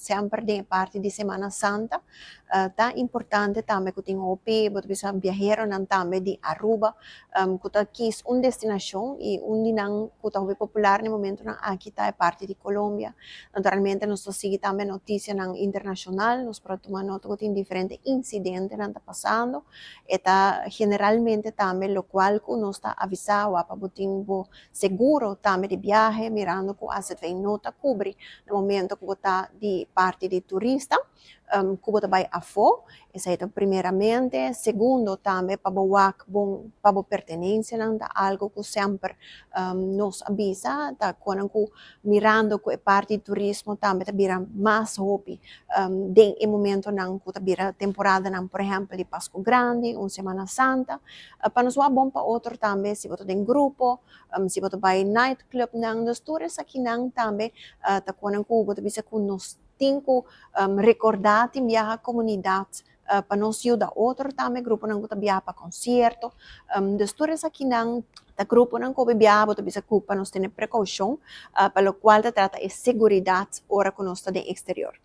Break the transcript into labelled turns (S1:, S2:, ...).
S1: Semper den e parti di Semana Santa ta importante tambe ku tin hopi, bo ta bisa, biaheronan tambe di Aruba ku ta kies un destinashon, i un di nan ku ta hopi popular na e momentonan aki ta e parti di Colombia. Naturalmente nos ta sigui tambe notisianan internashonal, nos por a tuma nota ku tin diferente insidentenan ta pasando. E ta generalmente tambe lokual ku nos ta avisá wak pa bo tin bo seguro tambe di biahe, mirando ku AZV no ta kubri na momento ku bo ta di parti di turista ku bo ta bai afó. Esei ta primeramente. Segundo tambe pa bo wak bon pa bo pertenensianan ta algu ku semper nos a bisa ta konan ku mirando ku e parti di turismo tambe ta bira mas hopi den e momentonan ku ta bira temporadanan, por ehèmpel di Pasku Grandi, un Semana Santa, pa nos wak bon pa otro tambe si bo ta den grupo, si bo ta bai night clubnan. Dus tur esakinan tambe ta konan ku bo ta bisa ku nos tin ku rekordá tin biaha komunidat pa nos yuda otro tambe, gruponan ku ta biaha pa konsierto. Dus tur esakinan ta gruponan ku hopi biaha bo ta bisa ku pa nos tene prekoushon pa lokual ta trata e seguridat ora ku nos ta den eksterior.